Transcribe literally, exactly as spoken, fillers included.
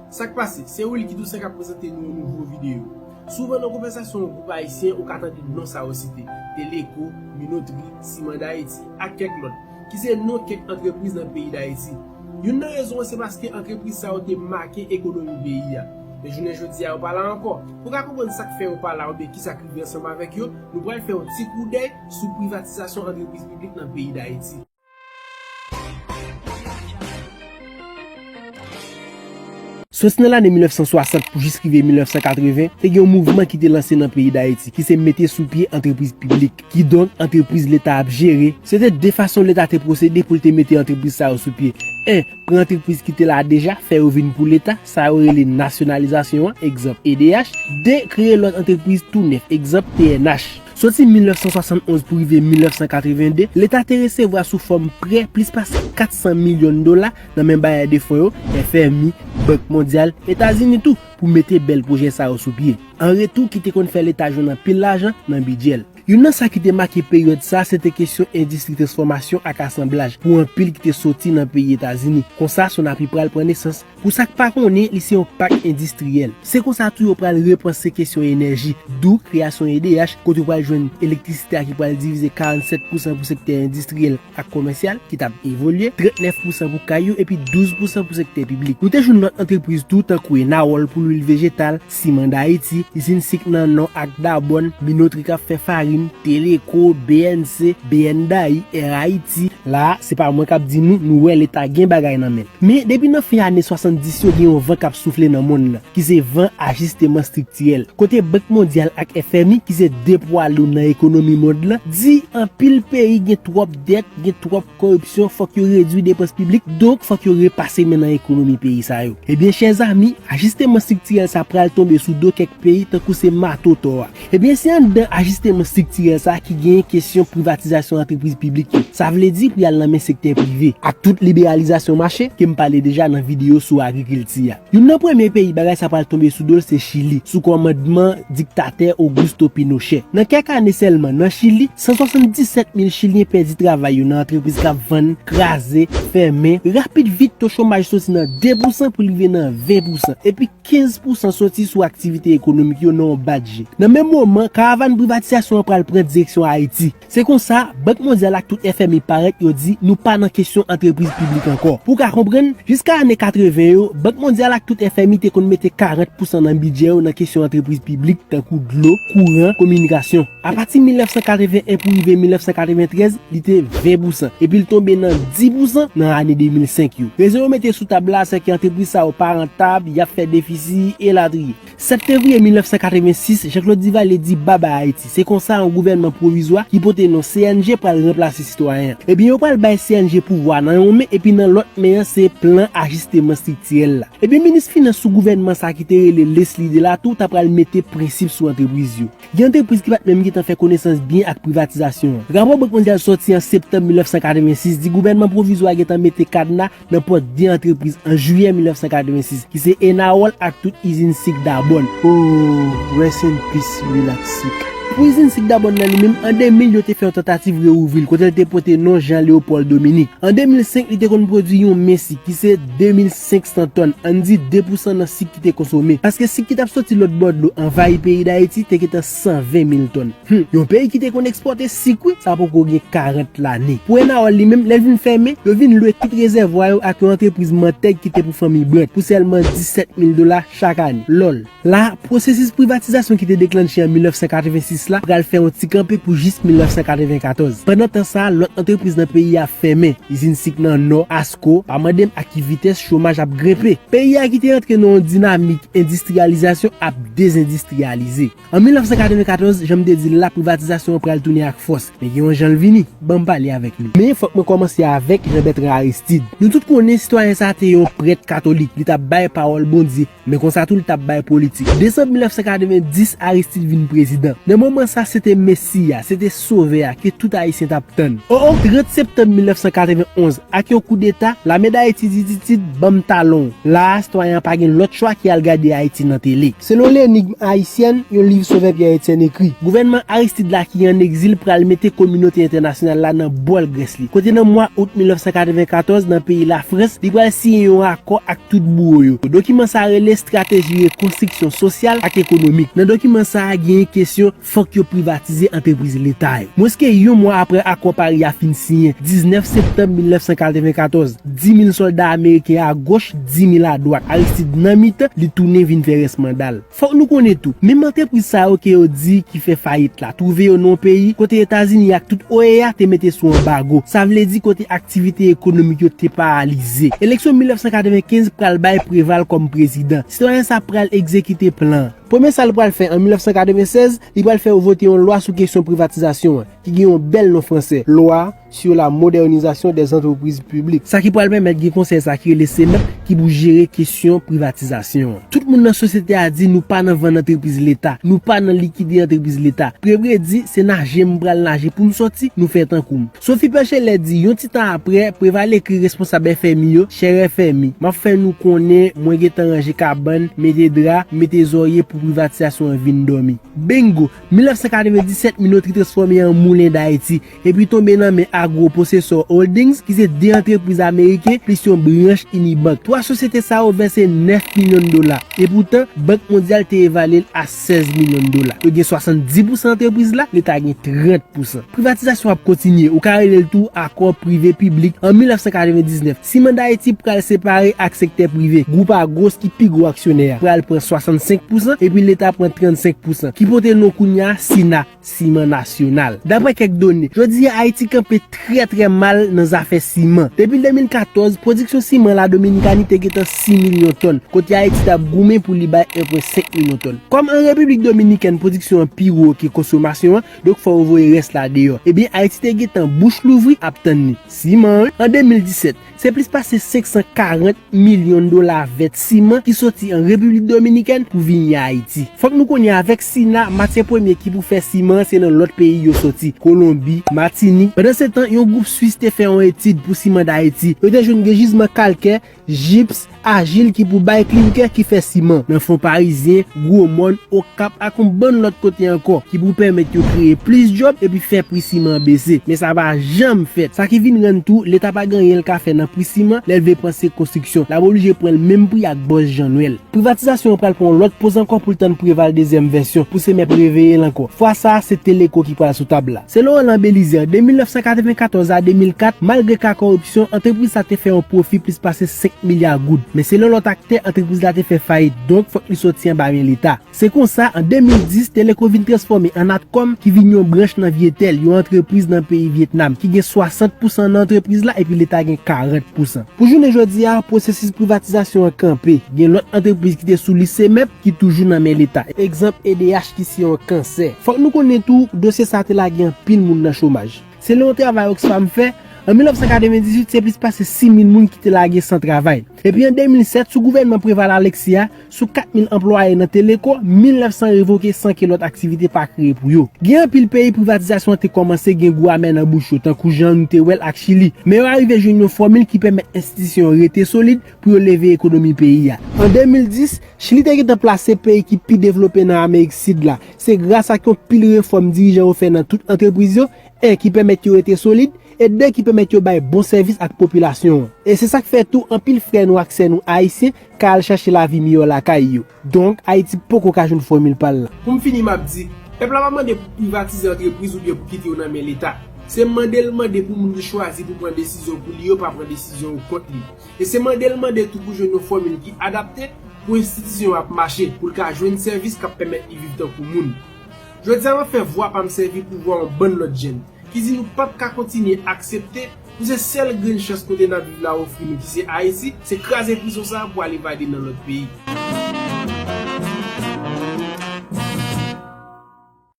Sa k pase? Se Wilky Toussaint k ap prezante nou yon nouvo videyo. Souvan nan konvèsasyon yon gwoup ayisyen, ou ka tande non sa yo site, Teleco, Minoterie, Siman Dayiti, ak kèk lòt, ki se non kèk antrepriz nan peyi Dayiti. Youn nan rezon an se paske antrepriz sa yo te make ekonomi peyi a. Men jounen jodi a, yo pa la ankò. Pou w ka konprann sa k fè yo pa la oubyen kisa k rive ansanm avèk yo, nou pral fè yon ti koudèy sou privatizasyon antrepriz piblik nan peyi Dayiti. Soti nan lane mil nèf san swasant pou jis rive mil nèf san katreven, te gen yon mouvman ki te lanse nan peyi Dayiti, ki se mete sou pye antrepriz piblik, kidonk antrepriz Leta ap jere. Se te de fason Leta te pwosede pou l te mete antrepriz sa yo sou pye. En, pran antrepriz ki te la deja, fè yo vin pou Leta, sa yo rele nasyonalizasyon an, egzanp, E D H. De, kreye lòt antrepriz tou nèf, egzanp, P N H. Soti mil nèf san swasannonz pou rive mil nèf san katrevende, Leta te resevwa sou fòm prè plis pase kat san milyon dola nan men bayè de fon yo, F M I, Bank Mondyal, Etazini tou, pou mete bèl pwojè sa yo sou pye. An retou, ki te konn fè Leta jwenn anpil lajan nan bidjè l. Youn nan sa ki te make peryòd sa, se te kesyon endistri transfòmasyon ak asanblaj pou anpil ki te soti nan peyi Etazini. Konsa, Sonapi pral pran nesans. Pou sa k pa konnen, li se yon pak endistriyèl. Se konsa tou yo pral repanse kesyon enèji, dou kreyasyon E D H, kote yo pral jwenn elektrisite a ki pral divize karannsèt pousan pou sektè endistriyèl ak komèsyal, ki t ap evolye, trannèf pousan pou kay yo, epi douz pousan pou sektè piblik. Nou te jwenn lòt antrepriz tou, tankou Enawòl pou lwil vejetal, Siman Dayiti, izin sik nan Nò ak Dabòn, Minotri k ap fè farin, Teleco, B N C, B N Dayi, Air Haiti. La a, se pa mwen k ap di nou, nou wè Leta gen bagay nan men l. Men, depi nan fen ane swasanndis yo, gen yon van k ap soufle nan monn nan, ki se van ajisteman estriktirèl, kote Bank Mondyal ak F M I, ki se de pwa lou nan ekonomi mond lan, di anpil peyi gen twòp dèt, gen twòp koripsyon, fòk yo redui depans piblik, donk fòk yo repase men nan ekonomi peyi sa yo. Ebyen, chè zami, ajisteman estriktirèl sa pral tonbe sou do kèk peyi tankou se mato tò a. Ebyen, se anndan ajisteman estriktirèl sa ki genyen kesyon privatizasyon antrepriz piblik yo. Sa vle di pou y al nan men sektè prive, ak tout liberalizasyon mache ke m pale deja nan videyo sou agrikilti a. Youn nan premye peyi bagay sa pral tonbe sou do l se Chili, sou kòmandman diktatè Augusto Pinochet. Nan kèk ane sèlman, nan Chili, san swasanndisèt mil Chilyen pèdi travay yo nan antrepriz k ap vann, kraze, fèmen. Rapid vit, to chomaj soti nan de pousan pou l rive nan ven pousan, epi kenz pousan soti sou aktivite ekonomik yo nan yon bat je. Nan menm moman, karavàn privatizasyon an pral pran direksyon Ayiti. Se konsa, Bank Mondyal ak tout F M I parèt, yo di nou pa nan kesyon antrepriz piblik ankò. Pou w ka konprann, jiska ane katreven yo, Bank Mondyal ak tout F M I te konn mete karant pousan nan bidjè yo nan kesyon antrepriz piblik, tankou dlo, kouran, kominikasyon. Apati mil nèf san katreven en pou rive mil nèf san katreventrèz, li te ven pousan, epi l tonbe nan dis pousan nan ane de mil senk yo. Rezon yo mete sou tab la, se ke antrepriz sa yo pa rantab, y ap fè defisi, elatriye. Sèt fevriye mil nèf san katrevensis, Jean-Claude Duvalier di babay Ayiti. Se konsa, yon gouvènman pwovizwa ki pote non C N G pral ranplase sitwayen an. Ebyen, yo pral bay C N G pouvwa nan yon men, epi nan lòt men an, se plan ajisteman estriktirèl la. Ebyen, minis finans sou gouvènman sa ki te rele Leslie Delatou ta pral mete prensip sou antrepriz yo. Gen antrepriz ki pa t menm gentan fè konesans byen ak privatizasyon an. Rapò Bank Mondyal sòti an septanm mil nèf san katrevensis di gouvènman pwovizwa gentan mete kadna nan pòt de antrepriz an jiyè mil nèf san katrevensis, ki se Enawòl ak tout izin sik Dabòn. Oh, rest in peace, Relax Sik. Pou izin sik Dabòn nan li menm, an de mil yo te fè yon tantativ reouvri l, kote l te pote non Jean Léopold Dominique. An de mil senk, li te konn pwodui yon men sik, ki se de mil senk san tòn, ann di de pousan nan sik ki te konsome. Paske sik ki t ap soti lòt bò dlo anvayi peyi Dayiti te gentan san ven mil tòn. Hmm, yon peyi ki te konn ekspòte sik, wi, sa poko gen karant lane. Pou Enawòl li menm, lè l vin fèmen, yo vin lwe tout rezèvwa yo ak yon antrepriz mantèg ki te pou fanmi Brant pou sèlman disèt mil dola chak ane. Lòl. La, pwosesis privatizasyon ki te deklanche an mil nèf san katrevensis la pral fè yon ti kanpe pou jis mil nèf san katrevenkatòz. Pandan tan sa a, lòt antrepriz nan peyi a fèmen. Izin sik nan Nò, Asco, pa mande m ak ki vitès chomaj ap grenpe. Peyi a ki te antre nan yon dinamik endistriyalizasyon ap dezendistriyalize. An mil nèf san katrevenkatòz, jan m te di l la, privatizasyon an pral tounen ak fòs. Men gen yon jan l vini. Ban m pale avèk nou. Men fòk mwen kòmanse avèk Jean Bertrand Aristide. Nou tout konnen sitwayen sa a te yon prèt katolik. Li t ap bay pawòl Bondye. Men konsa tou, li t ap bay politik. Desanm mil nèf san katrevendis, Aristide vin prezidan. Nan Moman sa se te Mesi a, se te Sovè a ke tout Ayisyen t ap tann. O, o, trant septanm mil nèf san katrevenn onz, ak yon koudeta, lame Dayiti di Titid, "Ban m talon w." La a, sitwayen an pa gen lòt chwa ke al gade Ayiti nan tele. Selon Lenigm ayisyèn, yon liv Sovè Pierre Etienne ekri, gouvènman Aristide la ki an egzil pral mete kominote entènasyonal la nan bòl grès li. Kote nan mwa out mil nèf san katrevenn katòz, nan peyi Lafrans, li pral siyen yon akò ak tout bouwo yo. Dokiman sa a rele Estrateji Rekonstriksyon Sosyal ak Ekonomik. Nan dokiman sa a, genyen kesyon fòk yo privatize antrepriz leta yo. Mwens ke yon mwa apre akò Pari a fin siyen, diznèf septanm mil nèf san katrevenn katòz, dis mil sòlda ameriken agoch, dis mil adwat, Aristide nan mitan, li tounen vin fè rès manda l. Fòk nou konnen tou, menm antrepriz sa yo ke yo di ki fè fayit la, twouve yo nan yon peyi kote Etazini ak tout O E A te mete sou anbago. Sa vle di kote aktivite ekonomik yo te paralize. Eleksyon mil nèf san katrevenkenz pral bay Preval kòm prezidan. Sitwayen sa pral egzekite plan an. Premye sa l pral fè an mil nèf san katrevennsèz, li pral fè yo vote yon lwa sou kesyon privatizasyon an, ki gen yon bèl non fransè, Loi sur la modernisation des entreprises publiques. Sa ki pral pèmèt gen konsèy sa ki rele CEMEP ki pou jere kesyon privatizasyon an. Tout moun nan sosyete a di nou pa nan vann antrepriz leta, nou pa nan likide antrepriz leta. Preval di se naje m pral naje pou m sòti, nou fè tankou m. Sophie Perchelet di yon ti tan apre, Preval ekri responsab F M I yo, chè F M I, m ap fè nou konnen mwen gentan ranje kabann, mete dra, mete zòrye pou privatizasyon an vin dòmi. Bingo! Mil nèf san katrevenndisèt, Minotri transfòme an Moulen Dayiti, epi tonbe nan men Agro Processor Holdings, ki se de antrepriz ameriken plis yon branch Unibank. Twa sosyete sa yo vèse nèf milyon dola. Epoutan, Bank Mondyal te evalye l a sèz milyon dola. Yo gen swasanndis pousan antrepriz la, leta gen trant pousan. Privatizasyon ap kontinye, ou ka rele l tou akò prive piblik an mil nèf san katrevendiznèf. Siman Dayiti pral separe ak sektè prive. Gwoup Agros ki pi gwo aksyonè a pral pran swasannsenk pousan, epi leta pran trannsenk pousan, ki pote non kounye a Sina, Siman Nasyonal. Dapre kèk done, jodi a Ayiti kanpe trè trè mal nan zafè siman. Depi de mil katòz, pwodiksyon siman la Dominikani te gentan sis milyon tòn, kote Ayiti t ap goumen pou li bay en pwen senk milyon tòn. Kòm an Repiblik Dominikèn pwodiksyon an pi wo ke konsòmasyon an, donk fò yo voye rès la deyò. Ebyen, Ayiti te gentan bouch louvri ap tann li. Siman, wi. An de mil disèt, se plis pase senk san karant milyon dola vèt siman ki soti an Repiblik Dominikèn pou vini Ayiti. Fòk nou konnen avèk Sina, matyè premye ki pou fè siman se nan lòt peyi yo soti, Kolonbi, Matinik. Pandansetan, yon gwoup Swis te fè yon etid pou siman Dayiti. Yo te jwenn gen jizman kalkè, jips, ajil ki pou bay klinkè ki fè siman. Nan Fon Parizyen, Gwo Mòn, Okap ak yon bann lòt kote ankò ki pou pèmèt yo kreye plis djòb epi fè pri siman an bese. Men sa pa janm fèt. Sa ki vin rann tou, leta pa gen anyen l ka fè nan pri siman lè l vle panse konstriksyon. L ap oblije pran l menm pri ak bòs Jan Nwèl. Privatizasyon an pral pran yon lòt poz ankò pou l tann Preval dezyèm vèsyon, pou CEMEP reveye l ankò. Fwa sa a, se Teleco ki pral sou tab la. Selon Roland Belizaire, de mil nèf san katrevenkatòz a de mil kat, malgre ka kòripsyon, antrepriz sa te fè yon pwofi plis pase senk milya goud. Men selon lòt aktè, antrepriz la te fè fayit, donk fòk li soti anba men leta. Se konsa, an de mil dis, Teleco vin transfòme an Natcom, ki vin yon branch nan Vietel, yon antrepriz nan peyi Vyetnam, ki gen swasant pousan nan antrepriz la epi leta gen karant pousan. Pou jounen jodi a, pwosesis privatizasyon an kanpe. Gen lòt antrepriz ki te sou lis CEMEP ki toujou nan men leta. Egzanp, E D H ki se yon kansè. Fòk nou konnen tou, dosye sa a te lage anpil moun nan chomaj. Selon yon travay Oxfam fè, an mil nèf san katrevendizuit, se plis pase sis mil moun ki te lage san travay. Epi an de mil sèt, sou gouvènman Preval Alexis a, sou kat mil anplwaye nan Teleco, mil nèf san revoke san ke lòt aktivite pa kreye pou yo. Gen anpil peyi privatizasyon an te kòmanse gen gou amè nan bouch yo, tankou jan nou te wè l ak Chili. Men yo arive jwenn yon fòmil ki pèmèt enstitisyon yo rete solid pou yo leve ekonomi peyi a. An de mil dis, Chili te gentan plase peyi ki pi devlope nan Amerik Sid la. Se gras ak yon pil refòm dirijan yo fè nan tout antrepriz yo, en, ki pèmèt yo rete solid, e de, ki pèmèt yo bay bon sèvis ak popilasyon an. E se sa k fè tou anpil frè nou ak sè nou ayisyen ka al chache lavi miyò lakay yo. Donk, Ayiti poko ka jwenn fòmil pa l la. Pou m fini, m ap di, pèp la pa mande pou privatize antrepriz oubyen pou kite yo nan men leta. Se mande l mande pou moun li chwazi pou pran desizyon pou li yo pa pran desizyon yo kont li. E se mande l mande tou pou jwenn yon fòmil ki adapte pou enstitisyon yo ap mache, pou l ka jwenn sèvis k ap pèmèt li viv tankou moun. Jodi a, m ap fè vwa pa m sèvi pou vwa yon bann lòt jèn ki di nou p ap ka kontinye aksepte pou se sèl grenn chans kote n ap viv la ofri nou, ki se Ayiti, se kraze prizon sa a pou al evade nan lòt peyi.